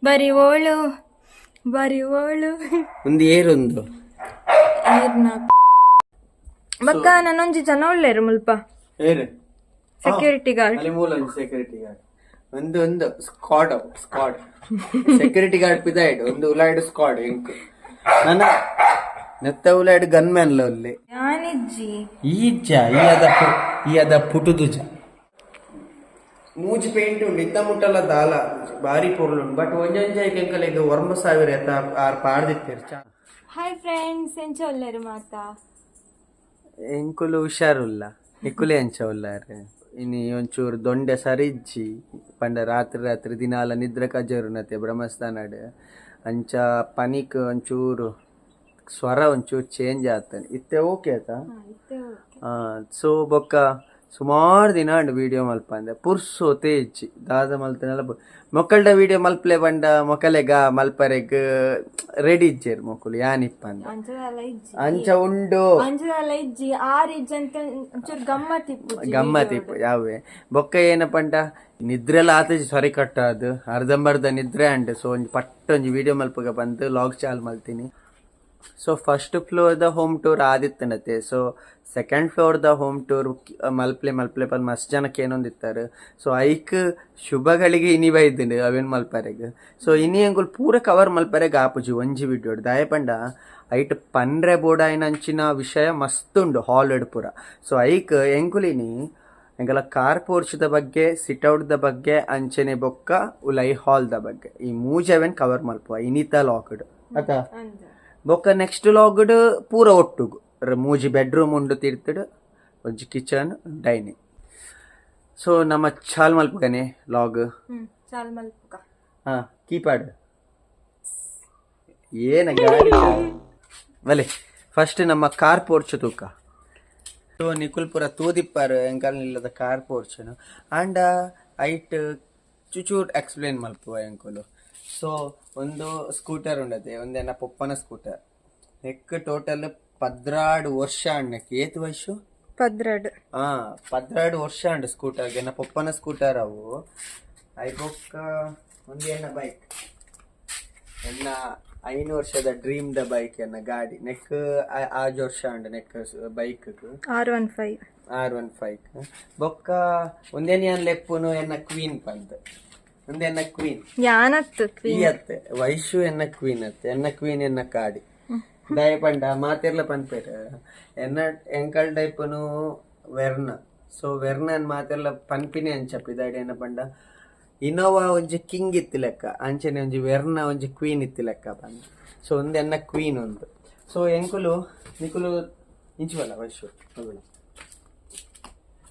ಬರಿ ಓಳು ಬರಿ ಓಳು. ಒಂದು ಏರುಂದು. ಏರ್ನ ಬಕ್ಕ ನಾನೊಂಜಿ ಜನ ಉಳ್ಳೇರು ಮುಲ್ಪ. ಏರು? Security guard. ಅಲ್ಲಿ ಮೂಲ ಒಂಜಿ ಸೆಕ್ಯೂರಿಟಿ ಗಾರ್ಡ್. ಒಂದು ಒಂದು ಸ್ಕ್ವಾಡ್, ಸ್ಕ್ವಾಡ್ ಸೆಕ್ಯೂರಿಟಿ ಗಾರ್ಡ್ ಪಿದಾಯ್ಡ್ ಒಂದು ಉಲಾಯ್ಡ್ ಸ್ಕ್ವಾಡ್ ಎಂಕ್ ನನ್ನ ನೆತ್ತ ಉಲಾಯ್ಡ್ ಗನ್ ಮ್ಯಾನ್ ಅಲ್ಲಿ. ಯಾನಿಜ್ಜಿ. ಈಜ್ಜ ಈ ಅದ ಈ ಅದ ಪುಟುದುಜ ಮೂಜಿ ಪೇಂಟ್ ಉಂಡು ಇತ್ತ ಮುಟ್ಟಲ ದಾಲ ಬಾರಿ ಪೊರ್ಲುಂಡು. ಬಟ್ ಒಂಜೊಂಜ ಎಂಕಲೆಗ್ 9000 ಎತ್ತ ಆರ್ ಪಾಡ್ದಿತ್ತೆರ್. ಹಾಯ್ ಫ್ರೆಂಡ್ಸ್, ಎಂಚ ಉಲ್ಲೇರು ಮಾತಾ? ಎಂಕುಲು ಹುಷಾರುಲ್ಲ, ನಿಕುಲೆ ಎಂಚ ಉಲ್ಲಾರ್? ಇನಿ ಒಂಚೂರು ದೊಂಡೆ ಸರಿಜ್ಜಿ ಪಂಡ ರಾತ್ರಿ ರಾತ್ರಿ ದಿನಾಲ ನಿದ್ರೆ ಕಜರುನತೆ ಬ್ರಹ್ಮಸ್ಥಾನಡ್. ಅಂಚ ಪನಿಕ್ ಒಂಚೂರು ಸ್ವರ ಒಂಚೂರು ಚೇಂಜ್ ಆತನೆ. ಇತ್ತೆ ಓಕೆ ಆತಾ? ಸೊ ಬೊಕ್ಕ ಸುಮಾರು ದಿನ ಉಂಡು ವಿಡಿಯೋ ಮಲ್ಪಂದೆ, ಪುರ್ಸೋತೆ ಇಜ್ಜಿ. ದಾದ ಮಲ್ತನೆಲ್ಲ ಮೊಕ್ಕಲ್ಡ ವಿಡಿಯೋ ಮಲ್ಪ್ಲೆ ಪಂಡ ಮೊಕಲೆಗ ಮಲ್ಪರೆಗ್ ರೆಡಿ ಇಜ್ಜೆರ್ ಮೊಕುಲು ಯಾನ್ ಇಪ್ಪಂದ. ಅಂಚದಲ್ಲ ಇಜ್ಜಿ. ಅಂಚ ಉಂಡು. ಅಂಚದಲ್ಲ ಇಜ್ಜಿ, ಆರ್ ಇಜ್ಜಿ ಅಂತ ಒಂಚೂರು ಗಮ್ಮತ್ ಇಪ್ಪುಜಿ. ಗಮ್ಮತ್ ಇಪ್ಪು ಯಾವೆ. ಬೊಕ್ಕ ಏನಪಂಡ ನಿದ್ರೆಲ ಆತಜಿ ಸರಿ ಕಟ್ಟಾದು, ಅರ್ಧಂಬರ್ಧ ನಿದ್ರೆ ಅಂಡ್. ಸೊ ಒಂಜಿ ಪಟ್ಟ ಒಂಜಿ ವಿಡಿಯೋ ಮಲ್ಪಗ ಬಂದು ಲಾಗ್ ಚಾಲ್ ಮಲ್ತೀನಿ. So first floor the home tour ಆದಿತ್ತನತೆ. So second floor the home tour ಮಲ್ಪ್ಲೆ ಮಲ್ಪ್ಲೆ ಪನ್ ಮಸ್ತ್ ಜನಕ್ಕೆ ಏನೊಂದಿತ್ತಾರೆ. ಸೊ ಐಕ್ ಶುಭಗಳಿಗೆ ಇನಿ ಬೈದಿಂಡು ಅವೇನ್ ಮಲ್ಪರೆಗ್. ಸೊ ಇನಿ ಎಂಕುಲು ಪೂರ ಕವರ್ ಮಲ್ಪರೆಗ್ ಆಪುಜಿ ಒಂಜಿ ವಿಡಿಯೋ. ದಾಯೆ ಪಂಡ ಐಟ್ ಪನ್ರೆ ಬೋಡಾಯಿನಂಚಿನ ವಿಷಯ ಮಸ್ತ್ ಉಂಡು ಹಾಲ್ ಪೂರ. ಸೊ ಐಕ್ ಎಂಕುಲಿನಿ ಎಂಕಲ ಕಾರ್ ಪೋರ್ಚ್ ದ ಬಗ್ಗೆ, ಸಿಟ್ ಔಟ್ the ಬಗ್ಗೆ, ಅಂಚನೆ ಬೊಕ್ಕ ಉಲೈ ಹಾಲ್ ದ ಬಗ್ಗೆ, ಈ ಮೂಜವೆನ್ ಕವರ್ ಮಲ್ಪುವ ಇನಿತ ಲಾಗ್ಡ್ ಅತ. ಅಂದ. ಬೊಕ್ಕ ನೆಕ್ಸ್ಟ್ ಲಾಗ್ಡ್ ಪೂರ ಒಟ್ಟುಗು ಮೂಜಿ ಬೆಡ್ರೂಮ್ ಉಂಡು ತಿರ್ತುಡು, ಒಂಜಿ ಕಿಚನ್, ಡೈನಿಂಗ್. ಸೊ ನಮ್ಮ ಚಾಲ್ ಮಲ್ಪುಗನೆ ಲಾಗ್. ಚಾಲ್ ಮಲ್ಪುಗ. ಹಾ, ಕೀಪ್ಯಾಡ್ ಏನ ಗಾಡಿ ಬಲೆ. ಫಸ್ಟ್ ನಮ್ಮ ಕಾರ್ ಪೋರ್ಚ್ ತೂಕ. ಸೊ ನಿಕುಲ್ ಪೂರ ತೂದಿಪ್ಪಾರು ಎಂಕಲ್ ಇಲ್ಲದ ಕಾರ್ ಪೋರ್ಚನ್. ಆಂಡ ಐಟ್ ಚುಚೂರ್ ಎಕ್ಸ್ಪ್ಲೇನ್ ಮಲ್ಪುವ ಎಂಕುಲು. ಸೊ ಒಂದು ಸ್ಕೂಟರ್ ಉಂಡತೆ, ಒಂದೆನ್ನ ಪೊಪ್ಪನ ಸ್ಕೂಟರ್. ನೆಕ್ ಟೋಟಲ್ 12 ವರ್ಷ ಅಣ್ಣಕ್ಕೆ. ಏತ್ ವಯಸ್ಸು? 12. ಹಾ, 12 ವರ್ಷ ಅಂಡು ಸ್ಕೂಟರ್, ಎನ್ನ ಪೊಪ್ಪನ ಸ್ಕೂಟರ್ ಅವು. ಐಬೊಕ್ಕ ಒಂದು ಎನ್ನ ಬೈಕ್, ಎನ್ನ 5 ವರ್ಷದ ಡ್ರೀಮ್ the bike, ಎನ್ನ ಗಾಡಿ. ನೆಕ್ ಆಜ್ ವರ್ಷ ಅಂಡು neck bike. R15. R15. ಬೊಕ್ಕ ಒಂದೇನಿ ಅನ್ ಲೆಪ್ಪುನು ಎನ್ನ ಕ್ವೀನ್ ಪಂದ್. ಒಂದೆನ್ನ ಕ್ವೀನ್. ಯಾನತ್ತು. ಈ ಅತ್ತೆ ವೈಶು ಎನ್ನ ಕ್ವೀನ್ ಅತ್ತೆ. ಎನ್ನ ಕ್ವೀನ್ ಎನ್ನ ಕಾಡಿ. ದಯ ಪಂಡ ಮಾತೆರ್ಲ ಪನ್ಪೇರ್ ಎನ್ನ ಎಂಕಲ್ ಟೈಪುನು ವೆರ್ನ. ಸೊ ವೆರ್ನ ಮಾತೆರ್ಲ ಪನ್ಪಿನಿ ಅಂಚ ಪಿದಾಡಿ. ಎನ್ನ ಪಂಡ ಇನೋವಾ ಒಂಜಿ ಕಿಂಗ್ ಇತ್ತಿ ಲೆಕ್ಕ, ಅಂಚನೆ ಒಂಜಿ ವೆರ್ನ ಒಂಜಿ ಕ್ವೀನ್ ಇತ್ತಿ ಲೆಕ್ಕ ಪಂದ್. ಸೊ ಒಂದು ಎನ್ನ ಕ್ವೀನ್ ಒಂದು. ಸೊ ಎಂಕುಲು ನಿಕುಲು ಇಂಚುವಲ್ಲ ವೈಶು ಮಗಳು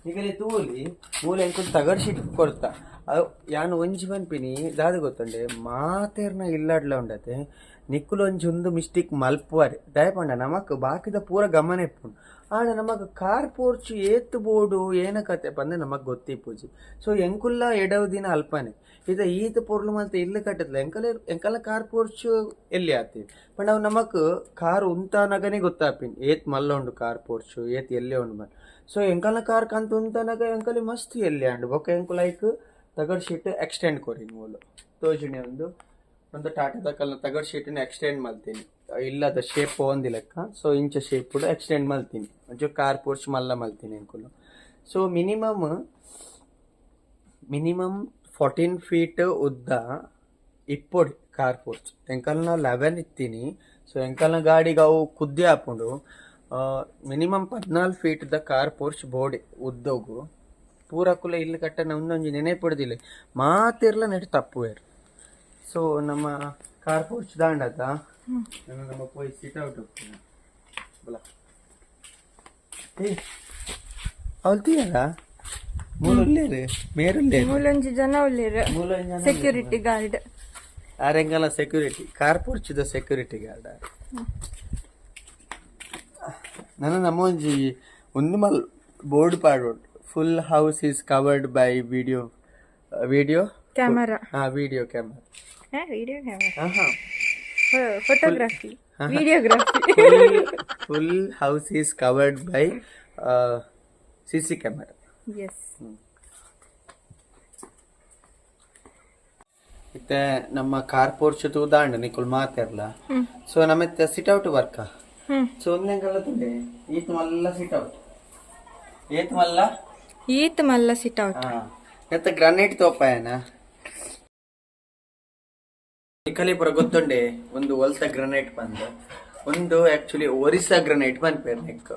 ನಿಕಲೆ ತೂಲಿ ಮೂಲ ಎಂಕುಲು ತಗಡ್ ಕೊರ್ತ. ಅವು ಯಾನ್ ಒಂಜಿ ಪನ್ಪಿನಿ ದಾದ ಗೊತ್ತುಂಡೆ? ಮಾತೆರ್ನ ಇಲ್ಲಾಡ್ಲ ಉಂಡತೆ, ನಿಕ್ಕುಲು ಒಂಜಿ ಒಂದು ಮಿಸ್ಟೇಕ್ ಮಲ್ಪುವರೆ. ದಾಯೆ ಪಂಡ ನಮಕ್ ಬಾಕಿದ ಪೂರ ಗಮನ ಇಪ್ಪುಂಡು, ಆಂಡ ನಮಕ್ ಕಾರ್ ಪೋರ್ಚು ಏತ್ ಬೋಡು ಏನ ಕತೆ ಪಂದ್ ನಮಕ್ ಗೊತ್ತಿಪ್ಪುಜಿ. ಸೊ ಎಂಕುಲ್ಲ ಎಡವು ದಿನ ಅಲ್ಪನೆ ಇದ. ಈತ್ ಪೊರ್ಲು ಮಲ್ತ ಇಲ್ಲು ಕಟ್ಟದ್ಲ ಎಂಕಲ ಎಂಕಲ ಕಾರ್ ಪೋರ್ಚು ಎಲ್ಲಿ ಆತಿ ಪಂಡ ಅವು ನಮಕ್ ಕಾರ್ ಉಂತಾನಗನೇ ಗೊತ್ತಾಪಿನ್ ಏತ್ ಮಲ್ಲ ಉಂಡು ಕಾರ್ ಪೋರ್ಚು, ಏತ್ ಎಲ್ಲೆ ಉಂಡು ಮಲ್. ಸೊ ಎಂಕಲ್ನ ಕಾರ್ ಕಂತ ಉಂತಾನಗ ಎಂಕಲಿ ಮಸ್ತ್ ಎಲ್ಲಿ ಅಂಡು. ಬೊಕ್ಕ ಎಂಕುಲು ಐಕ್ ತಗಡ್ ಶೀಟ್ ಎಕ್ಸ್ಟೆಂಡ್ ಕೊರಿ. ಮೂಲು ತೋಜುನೆ ಒಂದು ಒಂದು ಟಾಟಾದ ಕಲ್ನ ತಗಡ್ ಶೀಟ್ನ ಎಕ್ಸ್ಟೆಂಡ್ ಮಲ್ತೀನಿ, ಇಲ್ಲದ ಶೇಪ್ ಒಂದಿ ಲೆಕ್ಕ. ಸೊ ಇಂಚ ಶೇಪ್ ಎಕ್ಸ್ಟೆಂಡ್ ಮಲ್ತೀನಿ, ಒಂಚೂರು ಕಾರ್ ಪೋರ್ಚ್ ಮಲ್ಲ ಮಲ್ತೀನಿ ಎಂಕುಲು. ಸೊ ಮಿನಿಮಮ್ ಮಿನಿಮಮ್ 14 ಫೀಟ್ ಉದ್ದ ಇಪ್ಪೊಡಿ ಕಾರ್ ಪೋರ್ಚ್. ಎಂಕಲ್ನ 11 ಇತ್ತೀನಿ. ಸೊ ಎಂಕಲ್ನ ಗಾಡಿಗೆ ಅವು ಕುದ್ದೆ ಆಪುಂಡು. Minimum 14 feet the car porch ಬೋಡಿ ಉದ್ದೋಗು. ಪೂರಕುಲ ಇಲ್ಲಿ ಕಟ್ಟನ ಒಂದೊಂಜಿ ನೆನೆಪೊಡ್ದಿಲ್ಲ, ಮಾತಿರ್ಲ ನೆಟ್ ತಪ್ಪುವೇರು. ಸೊ ನಮ್ಮ ಕಾರ್ ಪೋರ್ಚ್ ದಾಂಡತ ನಮ್ಮ ಪೋಯಿ ಸಿಟ್ ಔಟ್ ಬಲ. ಏ ಅವಳು ತೀಯರ ಮೂಲುಲ್ಲೇರು ಮೇರುಲ್ಲೇರು. ಮೂಲೊಂಜಿ ಜನ ಉಳ್ಳೇರು. ಮೂಲ. Security guard. ಆರೆಂಗಲ ಸೆಕ್ಯೂರಿಟಿ, ಕಾರ್ ಪೋರ್ಚಿದ ಸೆಕ್ಯೂರಿಟಿ ಗಾರ್ಡ್. ನನ್ನ ನಮ್ಮ ಒಂಜಿ ಒಂದು ಮಲ್ ಬೋರ್ಡ್ ಪಾಡೋಡು, "Full house is covered by video video camera. ಹಾ, ವಿಡಿಯೋ ಕ್ಯಾಮರಾ. Video camera. ಹಾ ಹಾ. Photography, videography. Full house is covered by CC camera. S. ಇತ್ತೆ ನಮ್ಮ ಕಾರ್ ಪೋರ್ಚ್ ತೂದಾಂಡ್ ನಿಕುಲ್ ಮಾತೆರ್ಲ. ಸೊ ನಮ್ಮೆತ್ತೆ ಸಿಟ್ out work. So ಒಂದೆಂಕಲ್ಲ ತುಲೆ ಈತ್ ಮಲ್ಲ ಸಿಟ್ ಔಟ್, ಏತ್ ಮಲ್ಲ, ಈತ್ ಮಲ್ಲ ಸಿಟ್ ಔಟ್. ನೆತ್ತ ಗ್ರಾನೈಟ್ ತೋಪಾಯನ ನಿಕಲಿ ಪೂರ ಗೊತ್ತುಂಡೆ ಒಂದು ಒಲ್ತ ಗ್ರಾನೈಟ್ ಬಂದು, ಒಂದು ಆಕ್ಚುಲಿ ಒರಿಸ್ಸಾ ಗ್ರಾನೈಟ್ ಪನ್ಪೇರ್ ನೆಕ್.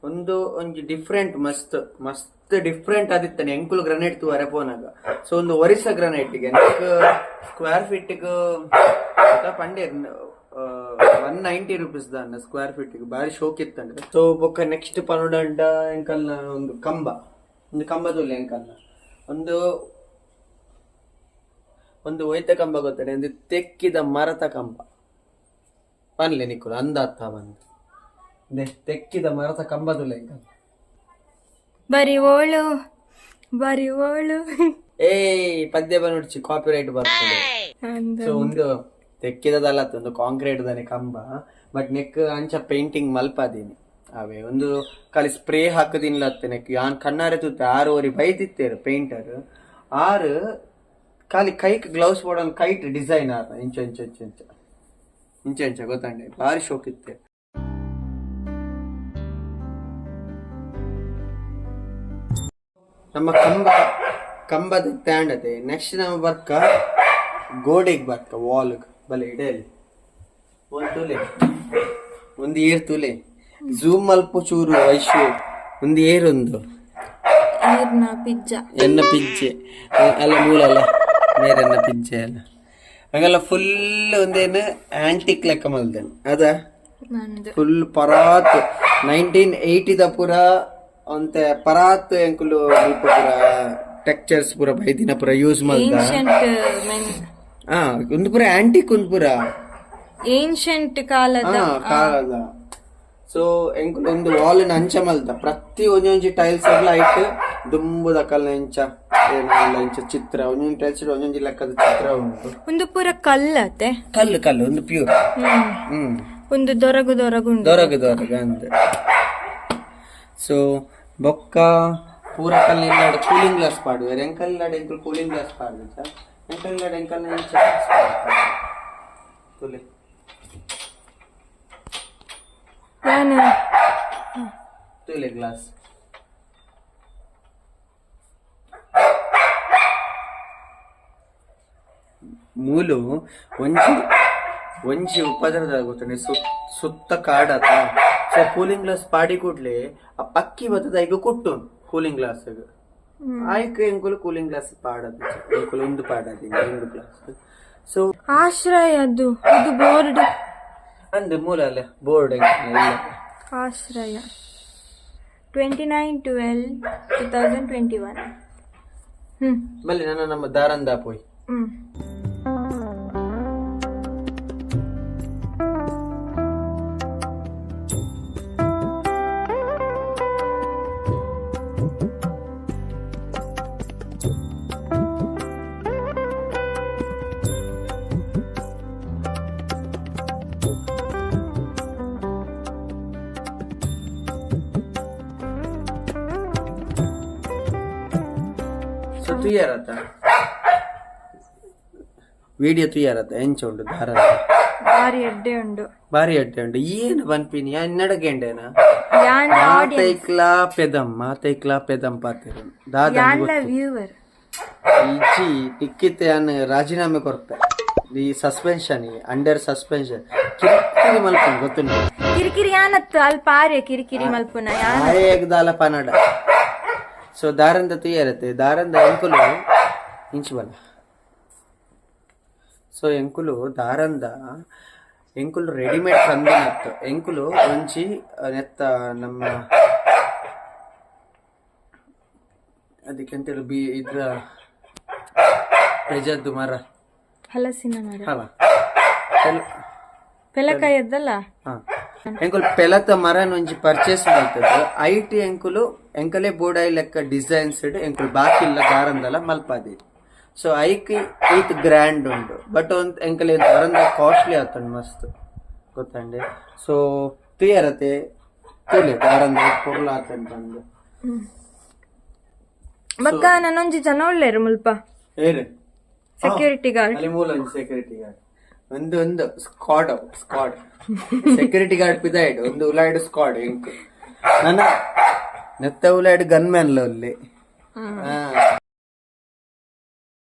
ಒಂದು ಒಂಜಿ ಡಿಫ್ರೆಂಟ್ ಮಸ್ತ್ ಮಸ್ತ್ ಡಿಫ್ರೆಂಟ್ ಆದಿತ್ತಾನೆ ಎಂಕುಲು ಗ್ರಾನೈಟ್ ತೂವರೆ ಪೋನಾಗ. ಸೊ ಒಂದು ಒರಿಸ್ಸಾ ಗ್ರಾನೈಟ್ ಗೆ neck square feet ಪಂಡೇರ್ 190 rupees ದಾನ್ನ square feet ಗೆ, ಬಾರಿ ಶೋಕ್ ಇತ್ತಂದ್ರೆ. ಸೊ ಬೊಕ್ಕ ನೆಕ್ಸ್ಟ್ ಪನುಡಂಡ ಎಂಕಲ್ನ ಒಂದು ಕಂಬ, ಒಂದು ಕಂಬದುಲ್ಲ ಎಂಕಲ್ನ ಒಂದು ಒಂದು ಒಯ್ತ ಕಂಬ ಗೊತ್ತಡೆ, ಒಂದು ತೆಕ್ಕಿದ ಮರತ ಕಂಬ ಪನ್ಲೆ ನಿಕ್ಕುಲು ಅಂದಾತ್ತ ಬಂದು ತೆಕ್ಕಿದ ಮರತ ಕಂಬದುಲ್ಲ ಎಂಕಲ್ನ. ಬರಿ ಓಳು ಬರಿ ಓಳು. ಏಯ್ ಪದ್ಯ ಬಂದ್ಬಿಡ್ಚಿ, ಕಾಪಿ ರೈಟ್ ಬರ್ತದೆ. ಸೊ ಒಂದು ತೆಕ್ಕಿದದಲ್ಲ, ಒಂದು ಕಾಂಕ್ರೀಟ್ ದಾನೆ ಕಂಬ, ಬಟ್ ನೆಕ್ ಅಂಚ ಪೇಂಟಿಂಗ್ ಮಲ್ಪಾದೀನಿ ಅವೇ ಒಂದು ಖಾಲಿ ಸ್ಪ್ರೇ ಹಾಕದಿಲ್ಲ ನೆಕ್. ಯಾನ್ ಕಣ್ಣಾರೆ ತೂತೆ ಆರು ಓರಿ ಬೈದಿತ್ತೇರು ಪೇಂಟರ್ ಆರು ಖಾಲಿ ಕೈಕ್ ಗ್ಲೌಸ್ ಬೋಡನ್ ಕೈಟ್ ಡಿಸೈನ್ ಆರ್ ಇಂಚ ಇಂಚ ಇಂಚ ಇಂಚ ಇಂಚ ಇಂಚ ಗೊತ್ತಂಡೆ, ಭಾರಿ ಶೋಕ್ ಇತ್ತೆ. ನಮ್ಮ ಕಂಬ ಕಂಬದ ತ್ಯಾಂಡತೆ. ನೆಕ್ಸ್ಟ್ ನಮ್ಮ ಬರ್ಕ ಗೋಡೆಗೆ ಬರ್ಕ ವಾಲ್ಗ್ ಬಲೆ ಇಡಲಿ ಒಂದು ತುಲೆ ಒಂದು ಏರ್ ತುಲೆ ಝೂಮ್ ಮಲ್ಪ ಚೂರು ವೈಶು ಒಂದು ಏರೊಂದು ಏರ್ನ ಪಿಜ್ಜಾ ಎನ್ನ ಪಿಜ್ಜೆ ಅಲ್ಲ ಮೂಲಲ್ಲ ಮೇರೆನ್ನ ಪಿಜ್ಜೆ ಅಲ್ಲ ಹಂಗೆಲ್ಲ ಫುಲ್ ಒಂದೇನು ಆಂಟಿಕ್ ಲೆಕ್ಕ ಮಲ್ದೇನು ಅದ ನಂದು ಫುಲ್ ಪರಾತ್ 1980 the ಪೂರ ಅಂತೆ ಪರಾತ್ ಎಂಕುಲು ಅಲ್ಪ ಪೂರ ಟೆಕ್ಚರ್ಸ್ ಪೂರ ಬೈದಿನ ಪೂರ ಯೂಸ್ ಮಲ್ದ. ಏನ್ಷಿಯಂಟ್ ಮೆನ್. ಹಾ, ಒಂದು ಪೂರ ಆಂಟಿಕ್ ಒಂದು ಪೂರ ಏನ್ಷಿಯಂಟ್ ಕಾಲದ. ಹಾ, ಕಾಲದ. ಸೊ ಎಂಕುಲು ಒಂದು ವಾಲ್ ಅಂಚ ಮಲ್ದ ಪ್ರತಿ ಒಂಜೊಂಜಿ ಟೈಲ್ಸ್ ಎಲ್ಲ ಐಟ್ ದುಂಬುದ ಕಲ್ಲ ಇಂಚ ಏನೆಲ್ಲ ಇಂಚ ಚಿತ್ರ, ಒಂಜೊಂಜಿ ಟೈಲ್ಸ್ ಒಂಜೊಂಜಿ ಲೆಕ್ಕದ ಚಿತ್ರ ಉಂಟು. ಒಂದು ಪೂರ ಕಲ್ಲತೆ. ಕಲ್ಲು ಕಲ್ಲು ಒಂದು ಪ್ಯೂರ್. ಹ್ಮ್ ಒಂದು ದೊರಗು ದೊರಗುಂಡು. ದೊರಗು ದೊರಗು ಅಂತ. ಸೊ ಬೊಕ್ಕ ಪೂರ ಕಲ್ಲಿನ ಕೂಲಿಂಗ್ ಗ್ಲಾಸ್ ಪಾಡುವೆರ್ ಎಂಕಲ್ಲಾಡ್ ಎಂಕುಲು ಕೂಲಿಂಗ್ ಗ್ಲಾಸ್ ಪಾಡುದ ಎಂಕಲ್ಲಾಡ್ ಎಂಕಲ್ನ ಇಂಚ ತುಲೆ. ಯಾನ್ ತುಲೆ ಗ್ಲಾಸ್ ಮೂಲು ಒಂಜಿ ಒಂಜಿ ಉಪದ್ರದ ಗೊತ್ತುಂಡೆ ಸುತ್ತ ಕಾಡತ. So cooling glass ಪಾಡಿ ಕೂಡ್ಲೆ ಆ ಪಕ್ಕಿ ಬತ್ತದ ಈಗ ಕುಟ್ಟು ಕೂಲಿಂಗ್ ಗ್ಲಾಸ್ ಆಯ್ಕೆ ಎಂಕುಲು ಕೂಲಿಂಗ್ ಗ್ಲಾಸ್ ಪಾಡದು ಎಂಕುಲು ಒಂದು ಪಾಡದು ಒಂದು ಗ್ಲಾಸ್. ಸೊ ಆಶ್ರಯ ಅದು ಇದು ಬೋರ್ಡ್. ಅಂದ್ ಮೂಲ ಅಲ್ಲ ಬೋರ್ಡ್. ಆಶ್ರಯ 29/12/2021. ಹ್ಮ್ ಮಲ್ಲಿ ನನ್ನ ನಮ್ಮ ದಾರಂದ ಪೋಯ್. ಹ್ಮ್ ಸೊ ತುಯ್ಯಾರತ್ತ ವಿಡಿಯೋ ತುಯ್ಯಾರತ್ತ ಎಂಚ ಉಂಡು ದಾರಂದ? ಬಾರಿ ಎಡ್ಡೆ ಉಂಡು. ಬಾರಿ ಅಡ್ಡೆ ಉಂಡು. ಏನು ಪನ್ಪಿನಿ ನಡಗೆಂಡೇನ? ಯಾನ್ ಮಾತೈಕ್ಲಾ ಪೆದಂ ಮಾತೈಕ್ಲಾ ಪೆದಂ ಪಾತೆರು ದಾದ. ಯಾನ್ಲ ವ್ಯೂವರ್. ಇಜ್ಜಿ ಟಿಕ್ಕಿತ್ತೆ ಯಾನ್ ರಾಜೀನಾಮೆ ಕೊರ್ಪೆ, ಈ suspension under suspension ಕಿರಿಕಿರಿ ಮಲ್ಪುನು ಗೊತ್ತುಂಟು. ಕಿರಿಕಿರಿ ಯಾನತ್ತು ಅಲ್ಪ ಆರ್ಯ ಕಿರಿಕಿರಿ ಮಲ್ಪುನ ಯಾನ್. ಆಯೆಗ್ದಾಲ ಪನಡ. ಸೊ ದಾರಂದ ತುಯ್ಯರತ್ತೆ ದಾರಂದ ಎಂಕುಲು ಇಂಚು ಬಲ್ಲ. ಸೊ ಎಂಕುಲು ದಾರಂದ ಎಂಕುಲು ರೆಡಿಮೇಡ್ ತಂದಿನತ್ತು ಎಂಕುಲು ಒಂಜಿ ನೆತ್ತ ನಮ್ಮ ಅದಕ್ಕೆ ಅಂತೇಳಿ ಬಿ ಇದ್ರ ಪೆಜದ್ದು ಮರ. ಹಲಸಿನ ಮರ. ಅಲ್ಲ. ಪೆಲಕಾಯದ್ದಲ್ಲ. ಹಾ, ಎಂಕುಲು ಪೆಲತ ಮರನ್ ಒಂಜಿ ಪರ್ಚೇಸ್ ಮಲ್ತದ್ದು IT ಎಂಕುಲು ಎಂಕಲೆ ಬೋಡಾಯಿ ಲೆಕ್ಕ ಡಿಸೈನ್ಸ್ ಎಂಕುಲು ಬಾಕಿ ಇಲ್ಲ ದಾರಂದಲ ಮಲ್ಪಾದಿ. ಸೊ ಐಕ್ ಈತ್ ಗ್ರ್ಯಾಂಡ್ ಉಂಡು, ಬಟ್ ಒಂದ್ ಎಂಕಲೆ ದಾರಂದ ಕಾಸ್ಟ್ಲಿ ಆತುಂಡು ಮಸ್ತ್ ಗೊತ್ತಂಡೆ. ಸೊ ತುಯರತೆ ತುಲೆ ದಾರಂದ ಪೊರ್ಲು ಆತಂಡು ಬಂದು. ಬಕ್ಕ ನಾನೊಂಜಿ ಜನ ಒಳ್ಳೆರು ಮುಲ್ಪ. ಏರು ಸೆಕ್ಯೂರಿಟಿ ಗಾರ್ಡ್. ಅಲ್ಲಿ ಮೂಲ ಒಂಜಿ ಸೆಕ್ಯೂರಿಟಿ ಗಾರ್ಡ್. ಒಂದು ಒಂದು squad, squad security guard ಪಿದಾಯ್ಡ್ ಒಂದು ಉಲಾಯ್ಡ್ ಸ್ಕ್ವಾಡ್ ಇಂಕ್ ನನ್ನ ನೆತ್ತ ಉಲಾಯ್ಡ್ ಗನ್ ಮ್ಯಾನ್ ಅಲ್ಲಿ.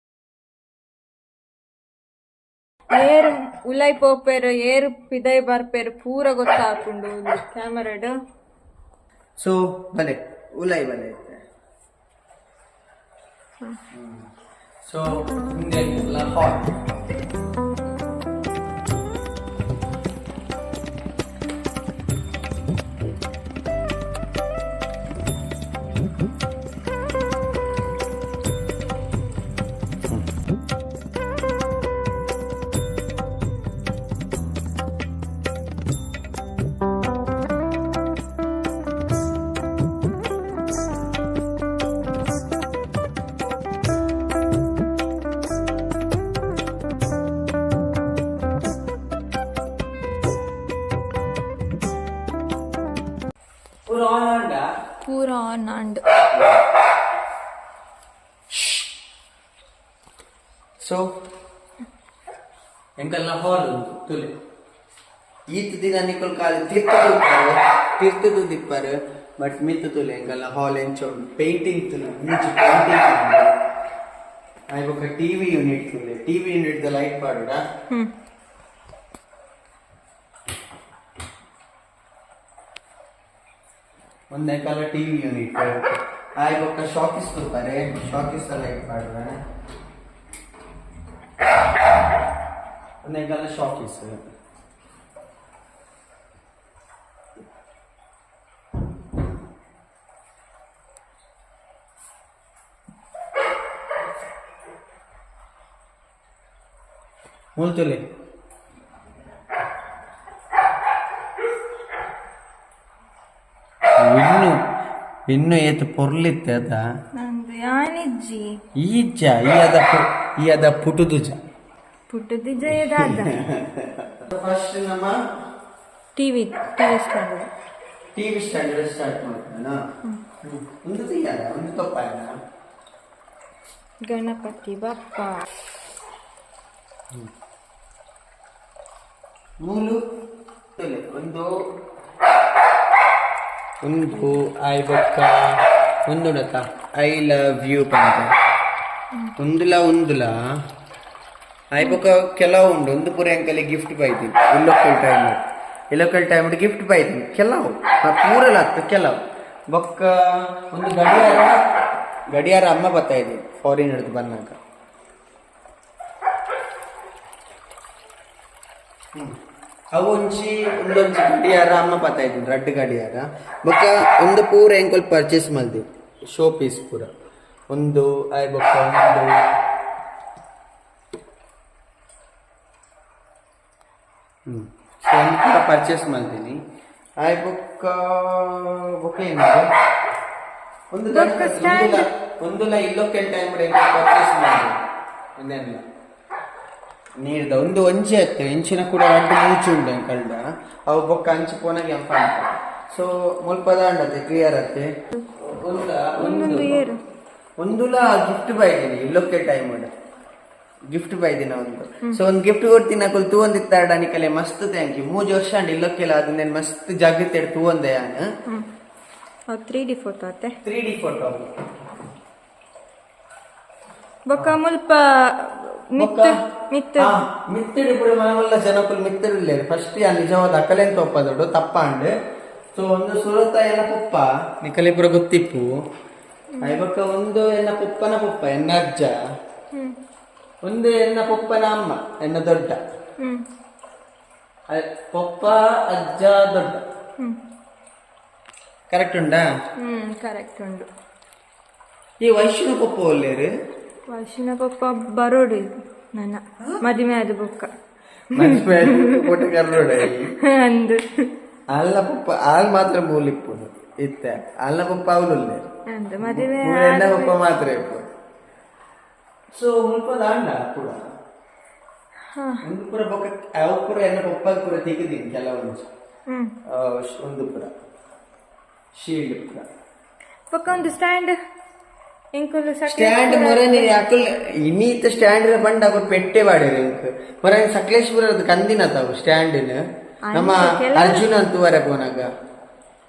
ಏರು ಉಲೈ ಪೋಪೆರ್, ಏರು ಪಿದೈ ಬರ್ಪೆರ್ ಪೂರ ಗೊತ್ತಾಪುಂಡು ಕ್ಯಾಮರಾಡ್. ಸೊ ಬಲೆ ಉಲೈ ಬಲೆ. ಸೊ ಹಿಂದೆ ಹಾಲ್. ಪೂರ ಆನ್ ಆಂಡ? ಪೂರ ಆನ್ ಆಂಡ್. ಸೊ ಎಂಕಲ್ನ ಹಾಲ್ ಉಂದು ತುಲೆ. ಈತ್ ದಿನ ನಿಕುಲ್ ಕಾಲ ತಿರ್ತು ತೂಪಾರು, ತಿರ್ತು ತೂದಿಪ್ಪಾರು, ಬಟ್ ಮಿತ್ತು ತುಲೆ ಎಂಕಲ್ನ ಹಾಲ್ ಎಂಚ ಉಂಡು. ಪೇಂಟಿಂಗ್ ತುಲೆ, ಮುಂಚೆ ಪೇಂಟಿಂಗ್ ಉಂಡು. ಆಯ್ ಬೊಕ್ಕ ಟಿವಿ ಯೂನಿಟ್ ತುಲೆ. TV unit the light ಪಾಡುಡ. ಒಂದೇ ಕಾಲ ಟಿವಿ ಯೂನಿಟ್. ಆಯ್ ಬೊಕ್ಕ ಶಾಕಿಸ್ ತೂಪಾರೆ, ಶಾಕಿಸ್ the light ಪಾಡುವ. ಒಂದೇ ಕಾಲ ಶಾಕಿಸ್. ಮೂಲ್ತುಲೆ. ಇನ್ನು ಇನ್ನು ಏತ್ ಪೊರ್ಲಿತ್ತೆ ಅದ. ನಂದು ಯಾನಿಜ್ಜಿ. ಈಜ್ಜ ಈ ಅದ ಈ ಅದ ಪುಟುದುಜ. ಪುಟ್ಟದಿ ಜಯದಾದ. ಫಸ್ಟ್ ನಮ್ಮ TV stand. TV stand start ಮಾಡ್ತಾನ. ಒಂದು ತೆಗಿಯಲ್ಲ, ಒಂದು ತಪ್ಪಾಯನ. ಗಣಪತಿ ಬಪ್ಪ. ಮೂಲು ತುಲೆ. ಒಂದು ಒಂದು ಆಯ್ ಬೊಕ್ಕ ಒಂದು I love you ಪಂತ ಒಂದುಲ ಒಂದುಲ. ಆಯ್ ಬೊಕ್ಕ ಕೆಲವು ಉಂಡು. ಒಂದು ಪೂರ ಅಂಕಲಿ ಗಿಫ್ಟ್ ಬೈತೀನಿ ಇಲ್ಲೊಕ್ಕಲ್ ಟೈಮ್, ಇಲ್ಲೊಕ್ಕಲ್ ಟೈಮ್ ಗಿಫ್ಟ್ ಬೈತೀನಿ ಕೆಲವು ಪೂರಲ ಹತ್ತು ಕೆಲವು. ಬೊಕ್ಕ ಒಂದು ಗಡಿಯಾರ, ಗಡಿಯಾರ ಅಮ್ಮ ಬರ್ತಾ ಇದ್ದೀನಿ ಫಾರಿನ್ ಹಿಡಿದು ಬಂದಾಗ. ಅವು ಒಂಜಿ ಒಂದೊಂಜಿ ಗಡಿಯಾರ ಅಮ್ಮ ಬರ್ತಾ ಇದ್ದೀನಿ, ರಡ್ಡ್ ಗಡಿಯಾರ. ಬೊಕ್ಕ ಒಂದು ಪೂರ ಎಂಕೊಲ್ ಪರ್ಚೇಸ್ ಮಲ್ದಿ ಶೋ ಪೀಸ್ ಪೂರ. ಒಂದು ಆಯ್ ಬೊಕ್ಕ ಒಂದು ಸೊ ಒಂದು ಪೂರ ಪರ್ಚೇಸ್ ಮಲ್ದಿನಿ. ಆಯ್ ಬೊಕ್ಕ ಬೊಕ್ಕ ಏನದು ಒಂದು ಬೊಕ್ಕ stand. ಒಂದುಲ ಇಲ್ಲೊಕ್ಕೆಲ್ time purchase ಮಾಡಿ ಒಂದೆಲ್ಲ ನೀರ್ದ ಒಂದು ಒಂಜಿ ಅತ್ತೆ ಇಂಚಿನ ಕೂಡ ರಡ್ಡ್ ಮೂಚು ಉಂಡು ಎಂಕಲ್ಡ. ಅವು ಬೊಕ್ಕ ಅಂಚು ಪೋನಾಗ ಎಂಪ. ಸೊ ಮುಲ್ಪದ ಅಂಡತೆ ಕ್ಲಿಯರ್ ಅತ್ತೆ. ಒಂದ ಒಂದೊಂದು ಒಂದು ಏರು. ಒಂದುಲ ಗಿಫ್ಟ್ ಬೈದಿನಿ ಇಲ್ಲೊಕ್ಕೆ ಟೈಮ್ ಗಿಫ್ಟ್ ಬೈದಿನ ಒಂದು. ಸೊ ಒಂದು ಗಿಫ್ಟ್ ಕೊಡ್ತೀನಿ ಅಕುಲು ತೂವೊಂದಿತ್ತಾಡ ನಿಕಲೆ ಮಸ್ತ್ thank you. ಮೂಜಿ ವರ್ಷ ಅಂಡ್ ಇಲ್ಲೊಕ್ಕೆಲ್ಲ ಅದನ್ನ ಮಸ್ತ್ ಜಾಗ್ರತೆ ತೂವೊಂದೆ ಯಾನ್. ಅವು 3D photo ಅತ್ತೆ. 3D photo. ಬೊಕ್ಕ ಮುಲ್ಪ ಮಿತ್ತು ಮಿತ್ತು. ಮಿತ್ತಿಡು ಪುರ ಮನವಲ್ಲ ಜನಕುಲು ಮಿತ್ತಿಡಲೇರು. ಫಸ್ಟ್ ಯಾ ನಿಜವಾದ ಅಕಲೇನ್ ತೋಪದೋಡು ತಪ್ಪಾಂಡ್. ಸೊ ಒಂದು ಸುರತ ಎಲ್ಲ ಪುಪ್ಪ ನಿಕಲೆ ಪುರ ಗೊತ್ತಿಪ್ಪು. ಐಬಕ್ಕ ಒಂದು ಎನ್ನ ಪುಪ್ಪನ ಪುಪ್ಪ, ಎನ್ನ ಅಜ್ಜ. ಒಂದು ಎನ್ನ ಪುಪ್ಪನ ಅಮ್ಮ, ಎನ್ನ ದೊಡ್ಡ ಪೊಪ್ಪ ಅಜ್ಜ ದೊಡ್ಡ. ಕರೆಕ್ಟ್ ಉಂಡಾ? ಕರೆಕ್ಟ್ ಉಂಡು. ಈ ವೈಷ್ಣವ ಪೊಪ್ಪ ಒಲ್ಲೇರು? ವೈಷ್ಣವ ಪಪ್ಪ ಬರೋಡು ನನ್ನ ಮದುವೆ ಆದ ಬೊಕ್ಕ. ಅಂದು. ಅಲ್ಲ ಪಪ್ಪ ಆಲ್ ಮಾತ್ರ ಮೂಲಿಪ್ಪುನು ಇತ್ತೆ ಅಲ್ಲ ಪಪ್ಪ ಅವಲುಲ್ಲೇರು. ಅಂದು ಮದುವೆ. ಎನ್ನ ಪಪ್ಪ ಮಾತ್ರ ಇಪ್ಪು. ಸೊ ಮುಲ್ಪದ ಅಂಡ ಪೂರ ಒಂದು ಪೂರ ಬೊಕ್ಕ ಅವು ಪೂರ ಎನ್ನ ಪಪ್ಪ ಪೂರ ತೆಗೆದೀನಿ ಕೆಲವೊಂದು. ಒಂದು ಪೂರ ಶೀಲ್ಡ್ ಪೂರ. ಬೊಕ್ಕ ಒಂದು ಸ್ಟ್ಯಾಂಡ್. ಎಂಕುಲು ಸ್ಟ್ಯಾಂಡ್ ಮೊರನಿ ಅಕುಲ್ ಇನ್ನೀತ ಸ್ಟ್ಯಾಂಡ್ ಪಂಡ ಅಕುಲ್ ಪೆಟ್ಟೆ ಪಾಡೇರು ಎಂಕ್ ಮೊರನಿ ಸಕಲೇಶ್ಪುರದ ಕಂದಿನ ತಾವು ಸ್ಟ್ಯಾಂಡ್ ನಮ್ಮ ಅರ್ಜುನ ಅಂತುವರೆ ಪೋನಾಗ.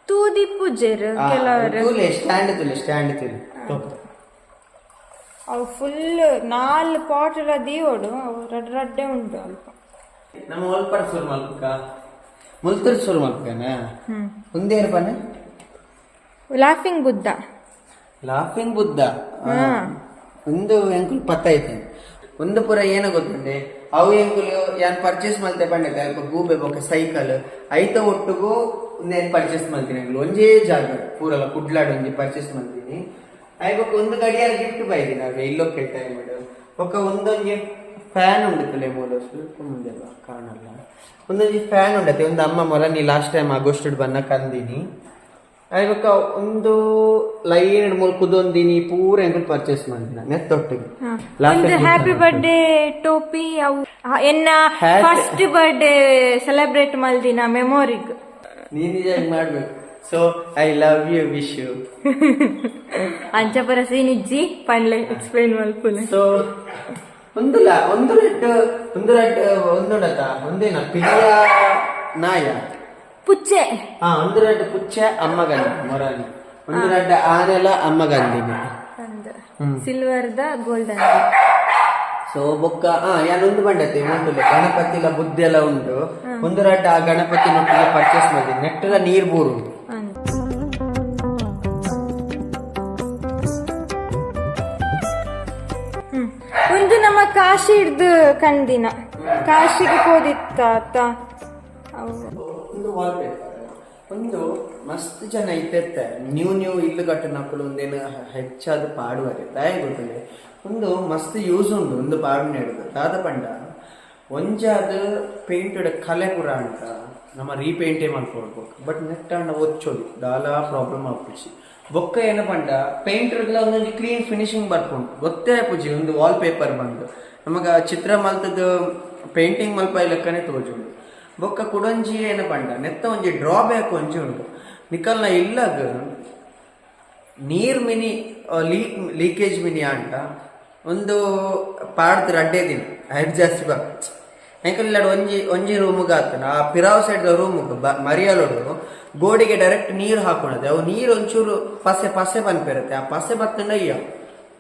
ತೂದಿಪ್ಪುಜೆರ್ ಕೆಲವರು. ತೂಲೆ ಸ್ಟ್ಯಾಂಡ್, ತೂಲೆ ಸ್ಟ್ಯಾಂಡ್ ತೂಲೆ. ಅವು ಫುಲ್ ನಾಲ್ ಪಾಟ್ ಎಲ್ಲ ದೀವೊಡು, ಅವು ರಡ್ಡ್ ರಡ್ಡೆ ಉಂಡು ಅಲ್ಪ. ನಮ್ಮ ಒಲ್ಪರ ಸುರು ಮಲ್ಪುಕ? ಮುಲ್ತುರ್ ಸುರು ಮಲ್ಪುಕನ? ಉಂದೇರು ಪನ? ಲಾಫಿಂಗ್ ಬುದ್ಧ. ಲಾಫಿಂಗ್ ಬುದ್ಧ ಒಂದು ಎಂಕುಲು ಪತ್ತ ಐತೆ. ಒಂದು ಪೂರ ಏನ ಗೊತ್ತುಂಡೆ, ಅವು ಎಂಕುಲು ಯಾನ್ ಪರ್ಚೇಸ್ ಮಲ್ತೆ ಪಂಡತೆ ಅಲ್ಪ ಗೂಬೆ ಬೊಕ್ಕ ಸೈಕಲ್ ಐತ ಒಟ್ಟುಗು ಉಂದೇನ್ ಪರ್ಚೇಸ್ ಮಲ್ತೀನಿ. ಎಂಕುಲು ಒಂಜೇ ಜಾಗ ಪೂರಲ ಕುಡ್ಲಾಡ್ ಒಂಜಿ ಪರ್ಚೇಸ್ ಮಲ್ತೀನಿ. I ಬೊಕ್ಕ ಒಂದು ಗಡಿಯಾರ ಗಿಫ್ಟ್ ಬೈದಿನ ಅವೆ ಇಲ್ಲೊಕ್ಕೆ ಟೈಮ್. ಬೊಕ್ಕ ಒಂದೊಂಜಿ ಫ್ಯಾನ್ ಉಂಡು ಮೂಲ, ಸ್ವಲ್ಪ ಮುಂದೆ ಬಾ, ಕಾಣಲ್ಲ. ಒಂದೊಂಜಿ ಫ್ಯಾನ್ ಉಂಡತೆ, ಒಂದು ಅಮ್ಮ ಮೊಲ ನೀ ಲಾಸ್ಟ್ ಟೈಮ್ ಆಗಸ್ಟ್ ಬನ್ನ ಕಂದಿನಿ. ಬೊಕ್ಕ ಒಂದು ಲೈನ್ ಮೂಲ ಕುದೊಂದಿನಿ ಪೂರ ಎಂಕುಲು ಪರ್ಚೇಸ್ ಮಲ್ದಿನ ನೆತ್ತೊಟ್ಟಿಗೆ. ಒಂದು ಹ್ಯಾಪಿ ಬರ್ಡೇ ಟೋಪಿ ಅವು ಎನ್ನ ಫಸ್ಟ್ ಬರ್ಡೇ ಸೆಲೆಬ್ರೇಟ್ ಮಲ್ದಿನ ಮೆಮೊರಿಗ್. ನೀನ್ ನಿಜ ಮಾಡ್ಬೇಕು. So I love you, wish you. ಅಂಚಪುರ ಸೀನಿಜ್ಜಿ ಪನ್ಲೆ, ಎಕ್ಸ್ಪ್ಲೈನ್ ಮಲ್ಪುಲೆ. ಸೊ ಒಂದುಲ ಒಂದು ರೆಡ್, ಒಂದು ರೆಡ್, ಒಂದುಂಡತ ಒಂದೇನ ಪಿಲಿಯ ನಾಯ? ಪುಚ್ಚೆ. ಹಾ, ಒಂದು ರೆಡ್ ಪುಚ್ಚೆ ಅಮ್ಮಗಂದಿ ಮೊರಾನಿ, ಒಂದು ರೆಡ್ ಆನೆಲ ಅಮ್ಮಗಂದಿನಿ. Silver the golden. So ಬೊಕ್ಕ ಯಾನೊಂದು ಬಂಡತೆ ಉಂಟು, ಗಣಪತಿಲ ಬುದ್ಧಿ ಎಲ್ಲ ಉಂಟು. ಒಂದು ರಡ್ಡ ಆ ಗಣಪತಿ ನೊಟ್ಟಿಗೆ ಪರ್ಚೇಸ್ ಮಾಡಿದ್ದೀನಿ. ನೆಟ್ಟದ ನೀರ್ ಬೋರು ಉಂಟು. ಒಂದು ನಮ್ಮ ಕಾಶಿ ಹಿಡ್ದು ಕಂದಿನ, ಕಾಶಿಗೆ ಹೋದಿತ್ತ ಅತ್ತ ಅವು. ಒಂದು ವಾಲ್ಪೇಪರ್ ಒಂದು ಮಸ್ತ್ ಜನ ಇತ್ತಿರ್ತಾರೆ. ನ್ಯೂ ನ್ಯೂ ಇಲ್ಲು ಕಟ್ಟನಕ್ಕಲು ಒಂದೇನು ಹೆಚ್ಚಾದ ಪಾಡುವರೆ ದಾಯ ಗೊತ್ತಿದೆ. ಒಂದು ಮಸ್ತ್ ಯೂಸ್ ಉಂಡು ಒಂದು ಪಾಡು ಹಿಡಿದು ದಾದ ಪಂಡ ಒಂಜಾದ ಪೇಂಟೆಡ್ ಕಲೆ ಪುರ ಅಂತ ನಮ್ಮ ರೀಪೇಂಟೇ ಮಲ್ಕೊಡ್ಬೇಕು. ಬಟ್ ನೆಟ್ ಅಂಡ ಒಚ್ಚೋದು ದಾಲ ಪ್ರಾಬ್ಲಮ್ ಆಪುಜಿ. ಬೊಕ್ಕ ಏನ ಪಂಡ ಪೇಂಟರ್ಗಳ ಒಂದೊಂದು ಕ್ಲೀನ್ ಫಿನಿಶಿಂಗ್ ಬರ್ಪುಂಡು, ಗೊತ್ತೇ ಆಪುಜಿ. ಒಂದು ವಾಲ್ ಪೇಪರ್ ಬಂದು ನಮಗ ಚಿತ್ರ ಮಲ್ತದ ಪೇಂಟಿಂಗ್ ಮಲ್ಪ ಲೆಕ್ಕನೆ ತೋಜುಂಡು. ಬೊಕ್ಕ ಕುಡೊಂಜಿ ಏನ ಪಂಡ ನೆತ್ತ ಒಂಜಿ ಡ್ರಾಬ್ಯಾಕ್ ಒಂಜಿ ಉಂಡು. ನಿಕಲ್ನ ಇಲ್ಲಗ ನೀರ್ ಮಿನಿ ಲೀಕೇಜ್ ಮಿನಿ ಅಂಟ ಒಂದು ಪಾಡ್ದು ರಡ್ಡೇ ದಿನ ಹೈಟ್ ಜಾಸ್ತಿ ಬಾ ಎಂಕಲ್ ಇಲ್ಲಡ್ ಒಂಜಿ ಒಂಜಿ ರೂಮುಗೆ ಆತನ ಆ ಪಿರಾವ್ ಸೈಡ್ ರೂಮುಗ್ ಮರಿಯಲೋಡು ಗೋಡೆಗೆ ಡೈರೆಕ್ಟ್ ನೀರು ಹಾಕೊಳದೆ. ಅವು ನೀರು ಒಂಚೂರು ಪಸೆ ಪಸೆ ಪನ್ಪಿರುತ್ತೆ. ಆ ಪಸೆ ಬತ್ತಂಡ ಅಯ್ಯ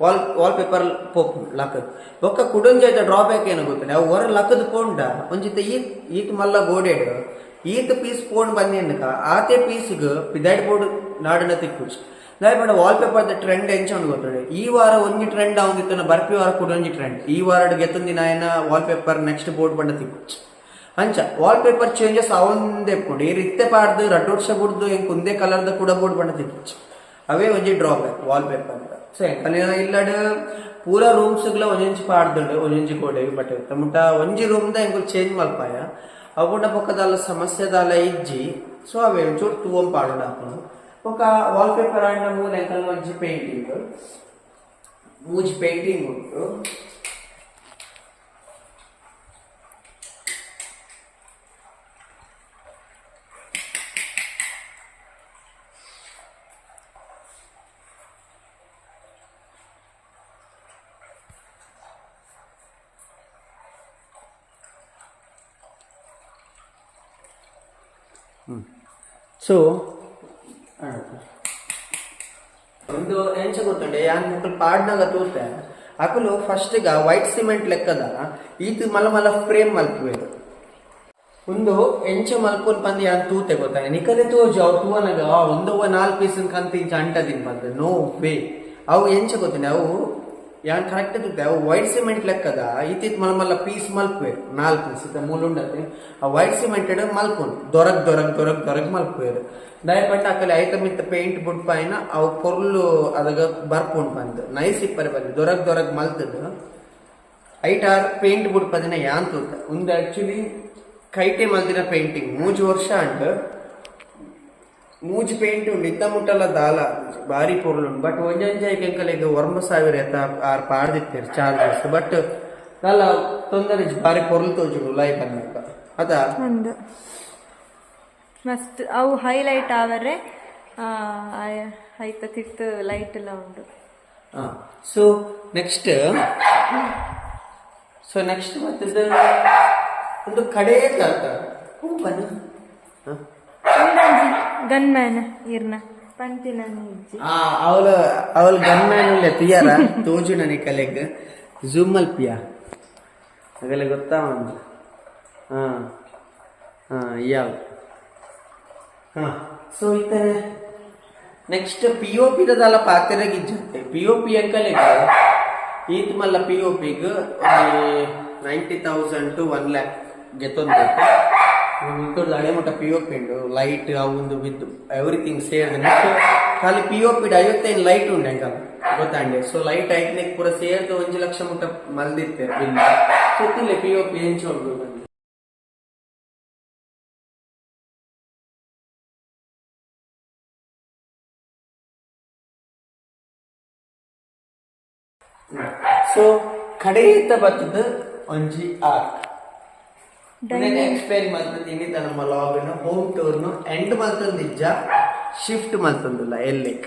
ವಾಲ್ ವಾಲ್ ಪೇಪರ್ ಪೋಪು ಲಕ್ಕದ್. ಬೊಕ್ಕ ಕುಡೊಂಜಿ ಐತ ಡ್ರಾಬ್ಯಾಕ್ ಏನು ಗೊತ್ತುಂಡೆ, ಅವು ಹೊರ ಲಕ್ಕದ್ ಪೋಂಡ ಒಂಜಿತ ಈತ್ ಈತ್ ಮಲ್ಲ ಗೋಡೆಡ್ ಈತ್ ಪೀಸ್ ಪೋಂಡ್ ಬಂದಿನಕ ಆತೆ ಪೀಸ್ಗ್ ಪಿದಾಡ್ ಬೋರ್ಡ್ ನಾಡಿನ ತಿಕ್ಕುಜಿ. ದಾಯ ಪಂಡ ವಾಲ್ ಪೇಪರ್ ದ ಟ್ರೆಂಡ್ ಎಂಚ ಉಂಡು ಗೊತ್ತುಂಡೆ, ಈ ವಾರ ಒಂಜಿ ಟ್ರೆಂಡ್ ಅವಂದಿತ್ತನ ಬರ್ಪಿ ವಾರ ಕೂಡ ಒಂಜಿ ಟ್ರೆಂಡ್. ಈ ವಾರ ಗೆತ್ತೊಂದಿನ ಆಯನ ವಾಲ್ ಪೇಪರ್ ನೆಕ್ಸ್ಟ್ ಬೋರ್ಡ್ ಬಂಡ ತಿಕ್ಕುಜಿ. ಅಂಚ ವಾಲ್ ಪೇಪರ್ ಚೇಂಜಸ್ ಅವಂದೇ ಇಪ್ಪುಂಡು. ಈ ಇತ್ತೆ ಪಾಡ್ದು ರಡ್ಡ್ ವರ್ಷ ಬುಡ್ದು ಎಂಕ್ ಒಂದೇ ಕಲರ್ದ ಕೂಡ ಬೋರ್ಡ್ ಬಂಡ ತಿಕ್ಕುಜಿ. ಅವೇ ಒಂಜಿ ಡ್ರಾಬ್ಯಾಕ್ ವಾಲ್ ಪೇಪರ್. ಸೊ ಎಂಕಲ್ನ ಇಲ್ಲಡ್ ಪೂರ ರೂಮ್ಸ್ಗ್ಲ ಒಂಜೊಂಜಿ ಪಾಡ್ದುಂಡು ಒಂಜೊಂಜಿ ಗೋಡೆ. ಬಟ್ ಮುಟ್ಟ ಒಂಜಿ ರೂಮ್ ದ ಎಂಕುಲು ಚೇಂಜ್ ಮಲ್ಪಾಯ ಅವುಂಡ ಬೊಕ್ಕದಾಲ ಸಮಸ್ಯೆ ದಾಲ ಇಜ್ಜಿ. ಸೊ ಅವೇ ಒಂಚೂರು ತೂವಂ ಪಾಡುಂಡು ಹಾಕೊಂಡು. ಬೊಕ್ಕ ವಾಲ್ ಪೇಪರ್ ಆಂಡ ಮೂಲ ಎಂಕಲ್ನ ಒಂಜಿ ಪೇಂಟಿಂಗ್, ಮೂಜಿ ಪೇಂಟಿಂಗ್ ಉಂಟು. ಸೊ ಒಂದು ಎಂಚ ಗೊತ್ತುಂಡೆ, ಯಾನ್ ಮುಕುಲು ಪಾಡ್ನಾಗ ತೂತೆ ಅಕುಲು ಫಸ್ಟ್ ಗ ವೈಟ್ ಸಿಮೆಂಟ್ ಲೆಕ್ಕದ ಈತ್ ಮಲ್ಲ ಮಲ್ಲ ಫ್ರೇಮ್ ಮಲ್ಪುವೆರ್. ಒಂದು ಎಂಚ ಮಲ್ಪುನ್ ಪಂದ್ ಯಾನ್ ತೂತೆ ಗೊತ್ತಾನೆ ನಿಕಲೆ ತೋಜು. ಅವು ತೂವನಗ ಒಂದೊವ್ವ ನಾಲ್ ಪೀಸ್ ಕಂತ ಇಂಚ ಅಂಟದಿನ್ ಪಂದ್, ನೋ ವೇ. ಅವು ಎಂಚ ಗೊತ್ತುಂಡೆ, ಅವು ಯಾನ್ ಕರೆಕ್ಟ್ ತೂತೆ ಅವು ವೈಟ್ ಸಿಮೆಂಟ್ ಲೆಕ್ಕದ ಈತಿತ್ ಮಲ್ಲ ಮಲ್ಲ ಪೀಸ್ ಮಲ್ಪುವೆರ್. ನಾಲ್ ಪೀಸ್ ಇತ್ತ ಮೂಲುಂಡತೆ ಆ ವೈಟ್ ಸಿಮೆಂಟೆಡ್ ಮಲ್ಪುನ್ ದೊರಗ್ ದೊರಗ್ ದೊರಗ್ ದೊರಗ್ ಮಲ್ಪುವೆರ್. ದಯಪಂಡ ಅಕಲೆ ಐತ ಮಿತ್ತ ಪೇಂಟ್ ಬುಡ್ಪಾಯಿನ ಅವು ಪೊರ್ಲು ಅದಗ ಬರ್ಪುಂಡು ಪಂದ್ ನೈಸ್ ಇಪ್ಪರೆ ಬಂದು ದೊರಗ್ ದೊರಗ್ ಮಲ್ತದ ಐಟ್ ಆರ್ ಪೇಂಟ್ ಬುಡ್ಪದಿನ ಯಾನ್ ತೂತ. ಉಂದು ಆಕ್ಚುಲಿ ಕೈಟೆ ಮಲ್ದಿನ ಪೇಂಟಿಂಗ್, ಮೂಜಿ ವರ್ಷ ಅಂಡ್ ಮೂಜಿ ಪೇಂಟ್ ಉಂಡು ಇತ್ತ ಮುಟ್ಟಲ ದಾಲ ಬಾರಿ ಪೊರ್ಲು ಉಂಡು. ಬಟ್ ಒಂಜೊಂಜಿ ಎಂಕಲೆಗ್ 9,000 ಎತ್ತ ಆರ್ ಪಾಡ್ದಿತ್ತೆರ್ ಚಾರ್ಜಸ್. ಬಟ್ ದಾಲ ತೊಂದರೆ ಇಜ್ಜಿ, ಬಾರಿ ಪೊರ್ಲು ತೋಜುಂಡು ಉಲಾಯಿ ಬನ್ನಗ ಅದ. ಒಂದು ಮಸ್ತ್ ಅವು ಹೈಲೈಟ್ ಆವರೆ ಐತ ತಿರ್ತು ಲೈಟ್ ಎಲ್ಲ ಉಂಡು. So next, so next ಮತ್ತೆ ಒಂದು ಕಡೆ ಅರ್ಥ ಹೂ ಬನ್ನ. ಗನ್ ಮ್ಯಾನ್ ಇರ್ನ ಪಂತಿನ ಇಜ್ಜಿ. ಅವಳು ಅವಳು ಗನ್ ಮ್ಯಾನ್ ಉಲ್ಲೆ ತುಯ್ಯಾರ ತೋಜು ನನಗೆ ಕಲೆಗ್ ಝೂಮ್ ಮಲ್ಪಿಯ ಅಗಲೆ ಗೊತ್ತಾ ಒಂದು. ಹಾಂ ಹಾಂ ಯಾವ. ಹಾಂ, ಸೊ ಇತ್ತನೆ next P O ಪಿದಲ್ಲ ಪಾತೆರೆಗ್ ಇಜ್ಜಂತೆ. P O P ಅಂಕಲೆಗ್ ಈತ್ ಮಲ್ಲ ಪಿ ಒ ಪಿಗ್ 90,000 ಟು 1 ಲ್ಯಾಕ್ ಗೆತ್ತೊಂದು. ಇಂತೊರ್ದು ಹಳೆ ಮಟ್ಟ P O P ಉಂಡು, ಲೈಟ್ ಅವು ವಿತ್ ಎವ್ರಿಥಿಂಗ್ ಸೇರ್ದು. ನೆಕ್ಸ್ಟ್ ಖಾಲಿ P O P 55 light ಉಂಡು ಅಂಕಲ್ ಗೊತ್ತಾಂಡೆ. ಸೊ ಲೈಟ್ ಐಟ್ನೆಕ್ ಪೂರ ಸೇರ್ದು 1 ಲಕ್ಷ ಮುಟ್ಟ ಮಲ್ದಿತ್ತೆ ಬಿಲ್. ಸೊ ತಿಲ್ಲೆ P O P ಎಂಚ ಉಂಡು ಬಂದು. ಸೊ ಕಡೆಯಿತ ಬತ್ತದ ಒಂಜಿ ಆರ್ಕ್ ಎಕ್ಸ್ಪ್ಲೈನ್ ಮಲ್ತದ್ದು. ಇನ್ನಿತ ನಮ್ಮ ಲಾಗ್ ಹೋಮ್ ಟೂರ್ನು ಎಂಡ್ ಮಲ್ತೊಂದಿಜ್ಜ, ಶಿಫ್ಟ್ ಮಲ್ತೊಂದುಲ್ಲ ಎಲ್ಲಿಕ್.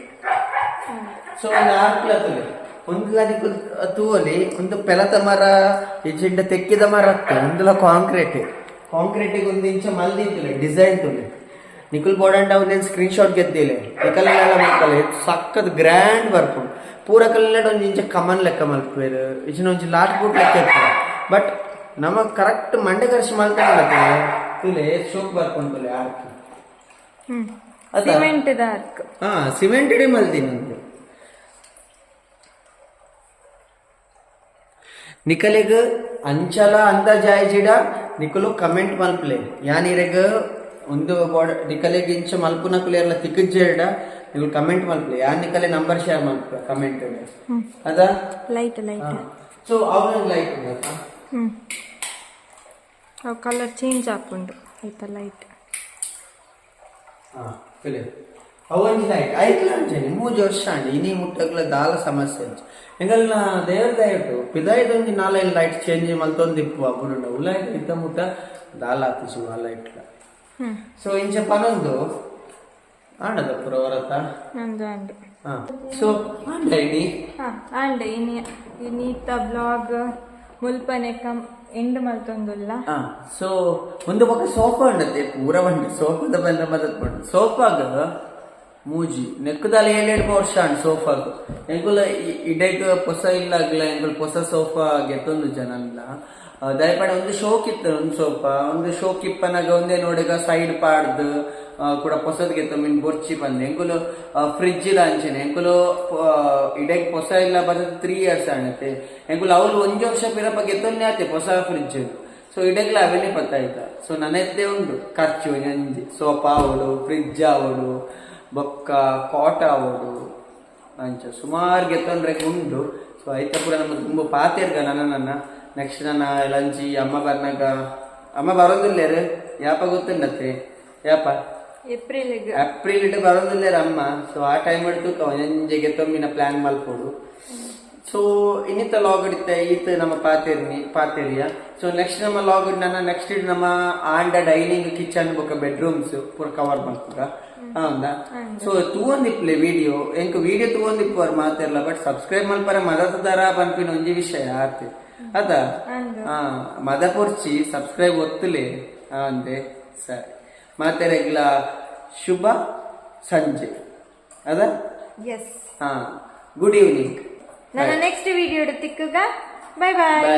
ಸೊ ಒಂದು ಆರ್ಕ್ಲ ತುಲೆ ಒಂದುಲ ನಿಕುಲ್ ತೂವಲಿ. ಒಂದು ಪೆಲತ ಮರ ಇಜ್ಜಿಂಡ ತೆಕ್ಕಿದ ಮರ ಅತ್ತೆ, ಒಂದುಲ ಕಾಂಕ್ರೀಟ್. ಕಾಂಕ್ರೀಟಿಗೆ ಒಂದು ಇಂಚ ಮಲ್ದಿಂತುಲೆ ಡಿಸೈನ್ ತುಲೆ. ನಿಕುಲ್ ಬೋರ್ಡ್ ಒಂದೇನು ಸ್ಕ್ರೀನ್ ಶಾಟ್ ಗೆದ್ದಿಲೆ ನಿಕಲ್ ಮಲ್ಪಲೆ, ಸಕ್ಕತ್ ಗ್ರ್ಯಾಂಡ್ ಬರ್ಪುಂಡು. ಪೂರ ಕಲ್ಲೆಡ್ ಒಂಜಿ ಇಂಚ ಕಮನ್ ಲೆಕ್ಕ ಮಲ್ಪುವೆರ್, ಇಚಿನ ಒಂಜಿ ಲಾಟ್ ಬೂಟ್ ಲೆಕ್ಕ ಇರ್ಪುಂಡು. ಬಟ್ ನಮ ಕರೆಕ್ಟ್ ಮಂಡೆ ಖರ್ಚು ಮಲ್ತಂಡ ತುಲೆ ಶೋಕ್ ಬರ್ಪುಂಡು ತುಲೆ ಆರ್ಕ್. ಅದ? Cement arch. ಹಾ, ಸಿಮೆಂಟ್ ಇಡೀ ಮಲ್ದಿನಿ. ನಿಕಲೆಗ್ ಅಂಚಲ ಅಂದಾಜಾಯಿಜಿಡ ನಿಕುಲು ಕಮೆಂಟ್ ಮಲ್ಪಲೆ. ಯಾನ್ ಇರೆಗ್ ಒಂದು ಬೋರ್ಡ್ ನಿಕಲೆಗ್ ಇಂಚ ಮಲ್ಪುನಕುಲು ಎಲ್ಲ ತಿಕ್ಕಜ್ಜೇಡ ನಿಕುಲು ಕಮೆಂಟ್ ಮಲ್ಪಲೆ. ಯಾನ್ ನಿಕಲೆ ನಂಬರ್ ಶೇರ್ ಮಲ್ಪೆ ಕಮೆಂಟ್ ಅದ. Light light. So ಅವ್ರ ಲೈಟ್ ಉಂಡತ್ತ? ಅವು ಕಲರ್ ಚೇಂಜ್ ಆಪುಂಡು ಐತ ಲೈಟ್. ಹಾ, ಫಿಲೆ ಅವೊಂಜಿ ಲೈಟ್ ಐತ್ಲ ಅಂಚನೆ 3 ವರ್ಷ ಅಂడి. ಇನಿ ಮುಟ್ಟಗ್ಲ ದಾಲ ಸಮಸ್ಯೆ ಅಂಚ. ಎಂಗಲ್ನ ದೇವ್ರ ದಯಟು ಪಿದಾಯ್ದೊಂಜಿ ನಾಲೈನ್ ಲೈಟ್ ಚೇಂಜ್ ಮಲ್ತೊಂದಿಪ್ಪು ಬುಡುಂಡ ಉಲಾಯ್ದ ಇತ್ತ ಮುಟ್ಟ ದಾಲ ಆತಿಜು ಆ ಲೈಟ್ಲ. ಸೊ ಇಂಚ ಪನೊಂದು ಆಂಡದ ಪುರ ಹೊರತ. ಅಂದು ಅಂದು. ಹಾ, ಸೊ ಆಂಡ ಇನಿ. ಹಾ, ಅಂಡ್ ಇನಿ ಇನೀತ ಬ್ಲಾಗ್ ಮುಲ್ಪನೆ ಕಮ್ ಎಂಡ್ ಮಲ್ತೊಂದುಲ್ಲ. ಹಾ, ಸೊ ಒಂದು ಪಕ್ಕ ಸೋಫಾ ಉಂಡತೆ ಪೂರ ಬಂಡು ಸೋಫಾದ ಬಂದ ಮದತ್ ಪಂಡು. ಸೋಫಾಗ ಮೂಜಿ ನೆಕ್ಕದಾಲ ಏಳೆರಡು ವರ್ಷ ಅಂಡ್ ಸೋಫಾಗ್. ಎಂಕುಲ ಇಡೆಗ್ ಪೊಸ ಇಲ್ಲಾಗ್ಲ ಎಂಕುಲ್ ಪೊಸ ಸೋಫಾ ಗೆತ್ತೊಂದು ಜನಲ್ಲ. ದಯಪಾಡ ಒಂದು ಶೋಕ್ ಇತ್ತು ಒಂದು ಸೋಫಾ. ಒಂದು ಶೋಕ್ ಇಪ್ಪನಾಗ ಒಂದೇ ನೋಡಿಗ ಸೈಡ್ ಪಾಡ್ದು ಕೂಡ ಪೊಸದ್ ಗೆತ್ತ ಮೀನ್ ಬೊರ್ಚಿ ಬಂದು. ಎಂಕುಲು ಫ್ರಿಜ್ ಇಲ್ಲ ಅಂಚೆನೆ ಎಂಕುಲು ಇಡೆಗ್ ಪೊಸ ಇಲ್ಲ ಬರ್ತದೆ 3 ಇಯರ್ಸ್ ಆಣತೆ. ಎಂಕುಲು ಅವ್ಲು ಒಂಜಿ ವರ್ಷ ಪಿರಪ ಗೆತ್ತೊಂದೇ ಆತೆ ಪೊಸ ಫ್ರಿಜ್. ಸೊ ಇಡೆಗ್ಲ ಅವೆನೇ ಪತ್ತಾಯ್ತ. ಸೊ ನನೆದ್ದೇ ಉಂಡು ಖರ್ಚು ಒಂಜಿ ಸೋಫಾ ಆವಡು, ಫ್ರಿಜ್ ಆವಡು, ಬೊಕ್ಕ ಕಾಟ್ ಆವಡು, ಅಂಚ ಸುಮಾರು ಗೆತ್ತೊಂಡ್ರೆ ಉಂಡು. ಸೊ ಐತ ಪೂರ ನಮ್ಮ ತುಂಬ ಪಾತೆರ್ಗ ನನ್ನ ನನ್ನ ನೆಕ್ಸ್ಟ್ ನನ್ನ ಲಂಚಿ ಅಮ್ಮ ಬರ್ನಾಗ. ಅಮ್ಮ ಬರೋದಿಲ್ಲೇರು ಯಾಪ ಗೊತ್ತುಂಡತ್ತೆ ಯಾಪ? ಏಪ್ರಿಲ್. ಏಪ್ರಿಲ್ ಇಟ್ಟು ಬರೋದಿಲ್ಲೇರ ಅಮ್ಮ. ಸೊ ಆ ಟೈಮ್ ಹಿಡಿದು ಒಂಜೆ ಗೆತ್ತೊಂಬಿನ ಪ್ಲಾನ್ ಮಲ್ಪೊಡು. ಸೊ ಇನ್ನಿತ ಲಾಗ್ ಇತ್ತೆ ಈತ ನಮ್ಮ ಪಾತೆರ್ನಿ ಪಾತೆರಿಯ. ಸೊ ನೆಕ್ಸ್ಟ್ ನಮ್ಮ ಲಾಗ್ ನನ್ನ ನೆಕ್ಸ್ಟ್ ನಮ್ಮ ಆಂಡ ಡೈನಿಂಗ್, ಕಿಚನ್ ಬೊಕ್ಕ ಬೆಡ್ರೂಮ್ಸ್ ಪೂರ ಕವರ್ ಮಲ್ಪುಗ ಹೌದಾ? ಸೊ ತೂವೊಂದಿಪ್ಲೆ ವಿಡಿಯೋ. ಎಂಕ್ ವಿಡಿಯೋ ತೂವೊಂದಿಪ್ಪುವರು ಮಾತೆರ್ಲ, ಬಟ್ ಸಬ್ಸ್ಕ್ರೈಬ್ ಮಲ್ಪರೆ ಮದತದಾರ ಪನ್ಪಿನ ಒಂಜಿ ವಿಷಯ ಆತೆ ಅದ. ಅಂದು. ಹಾ, ಮದ ಪೊರ್ಚಿ ಸಬ್ಸ್ಕ್ರೈಬ್ ಒತ್ತುಲೆ ಅಂದೆ. ಸರಿ, ಮಾತೆರೆಗ್ಲ ಶುಭ ಸಂಜೆ ಅದ. ಎಸ್. ಹಾ, ಗುಡ್ ಈವ್ನಿಂಗ್. ನನ್ನ ನೆಕ್ಸ್ಟ್ ವಿಡಿಯೋ ತಿಕ್ಕುಗ. Bye bye. ಬಾಯ್.